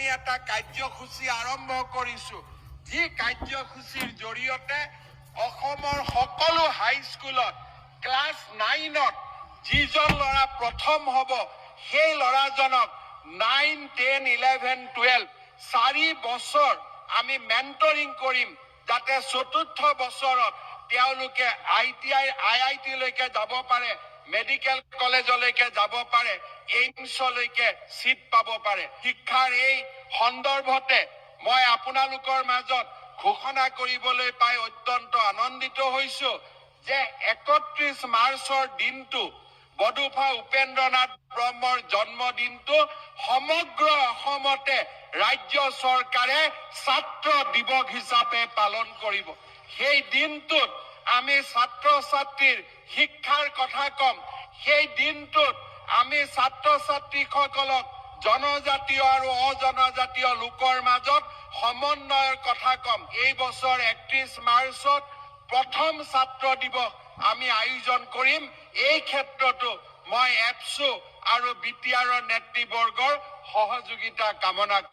আমি এটা কাৰ্যসূচী আৰম্ভ কৰিছো, যি কাৰ্যসূচীৰ জৰিয়তে অসমৰ সকলো হাইস্কুলত ক্লাছ 9ত যিজন ল'ৰা প্ৰথম হ'ব, সেই ল'ৰাজনক 9, 10, 11, 12 4 বছৰ আমি মেণ্টৰিং কৰিম, যাতে চতুৰ্থ বছৰত তেওঁলোকে আই.টি.আই, আই.আই.টিলৈকে যাব পাৰে, মেডিকেল কলেজলৈকে যাব পাৰে, এইমছলৈকে চিট পাব পাৰে। শিক্ষাৰ এই সন্দৰ্ভতে মই আপোনালোকৰ মাজত ঘোষণা কৰিবলৈ পাই অত্যন্ত আনন্দিত হৈছো যে 31 মাৰ্চৰ দিনটো, বডোফা উপেন্দ্ৰনাথ ব্ৰহ্মৰ জন্মদিনটো, সমগ্ৰ অসমতে ৰাজ্য চৰকাৰে ছাত্ৰ দিৱস হিচাপে পালন কৰিব। সেই দিনটোত আমি ছাত্ৰ ছাত্ৰীৰ শিক্ষাৰ কথা ক'ম। সেই দিনটোত আমি ছাত্ৰ ছাত্ৰীসকলক জনজাতীয় আৰু অজনজাতীয় লোকৰ মাজত সমন্বয়ৰ কথা ক'ম। এই বছৰ 31 মাৰ্চত প্ৰথম ছাত্ৰ দিৱস আমি আয়োজন কৰিম। এই ক্ষেত্ৰতো মই এবছু আৰু বি.টি.আৰৰ নেতৃবৰ্গৰ সহযোগিতা কামনা